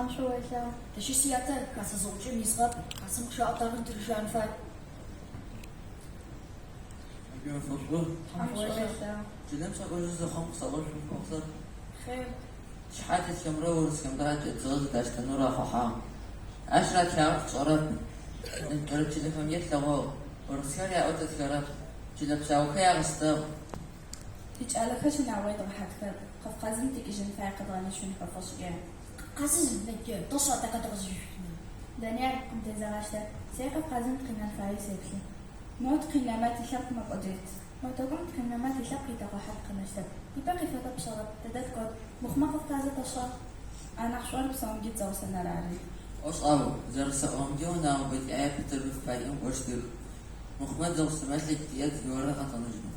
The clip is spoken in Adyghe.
Тхьэм шӏу уелъэгъу. Тэ щыс уятэ, хасэ зэӏукӏэм исыгъэп, хасэм къыщаӏотагъэр тырыщыӏэн фай. Шъуимэфэшӏу. Тхьэм шӏу уелъэгъу. Чылэм сыкӏожьы зэхъум къысаӏуагъ шъуфэхъусэр. Хъер. Тшъхьэ тетхэмрэ урысхэмрэ акӏэдзыгъэ зэдаштэнэу рахъухьагъ. Ащ ратхагъэр тшӏэрэп. Нэмыкӏырэ чылэхэмкӏэ тлъэгъугъ. Урысхэр яӏо тетхэрэп. Чылэ псаухэр ягъэстыгъ. Тикӏалэхэр щынагъо едгъэхьатхэп, Кавказым тикӏыжьын фае къэдгъэнэшъунхэ фэшӏкӏэ. Къэсызмэкӏэ, тошӏа тэ къэдгъэзэжьышъунэу. Данияр, къыбдезэгъаштэ, сэри Кавказым тыкъинэн фаеу сеплъы. Моу тыкъинэмэ, тилъэпкъ мэкӏодыщт. Мо тӏэкӏум тыкъинэмэ, тилъэпкъ итэкъухьэ тыкъэнэщтэп. Непэ къифэтэп пшӏэрэп, тэдэ тыкӏот, мыхъумэ Кавказыр тэшӏа? Анахь шӏур псэумкӏи дзэгъусэныр ары. Ошӏа о, зэрэсэӏомкӏэ унагъо бэкӏае Пытэбыф паем кӏощтых. Мыхъумэ дзэгъусэмэ лъэкӏ тиӏэт зыгорэ къэдгъэнэжьынэу.